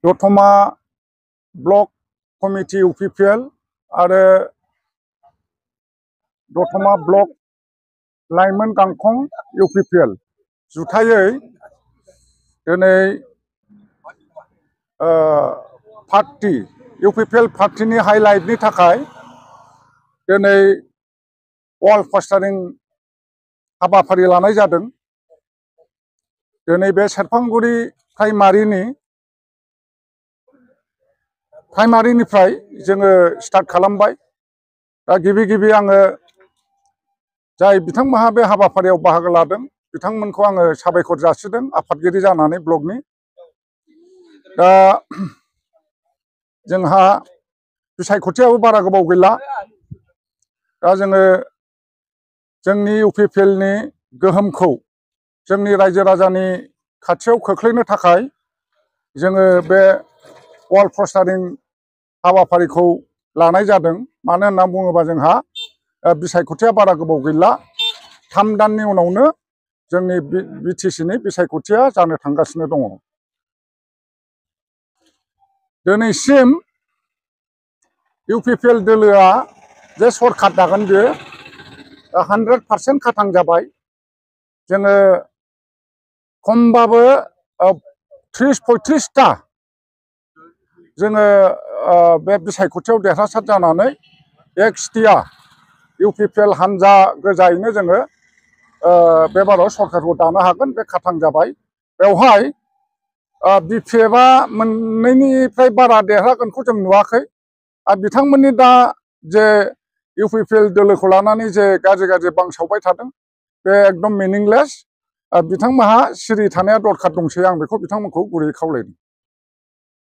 दतमा block committee UPPL आरो दतमा ब्लक लाइमोन गांखं UPPL जुथायै दिनै पार्टी UPPL पार्टीनि हाइलाइटनि थाखाय दिनै वाल पस्टारिं हाबाफारि लानाय जादों। दिनै बे सेरफांगुरि प्राइमारिनिफ्राय जोङो स्टार्ट खालामबाय। दा गिबि आङो जाय बिथांमोनहा बे हाबाफारियाव बाहागो लादों बिथांमोनखौ आङो साबायखर जासिदों आफादगिरि जानानै ब्लकनि। दा जोंहा बिसायख'थियाबो बारा गोबाव गैला। दा जोङो जोंनि UPPLनि गोहोमखौ जोंनि रायजो राजानि खाथियाव खोख्लैनो थाखाय जोङो बे वाल पस्टारिं हाबाफारिखौ लानाय जादों। मानो होनना बुङोबा जोंहा बिसायख'थिया बारा गोबाव गैला। 3 दाननि उनावनो जोंनि BTCनि बिसायख'थिया जानो थांगासिनो दङ। दिनैसिम UPPL दोलोआ जे सरकार दागोन बे 100% खाथां जाबाय। जोङो खमबाबो 30-35टा जोङो बे बिसायख'थियाव देरहासार जानानै XTया UPPL हानजा गोजायैनो जोङो बे बाराव सरकारखौ दानो हागोन। बे खाथां जाबाय। बेवहाय BPFआ मोननैनिफ्राय बारा देरहागोनखौ जों नुवाखै। आरो बिथांमोननि दा जे UPPL दोलोखौ लानानै जे गाज्रि बांसावबाय थादों बे एकदम मिनिंलेस। बिथांमोनहा सिरि थानाया दरखार दंसै। आं बेखौ बिथांमोनखौ गुरैयै खावलायदों।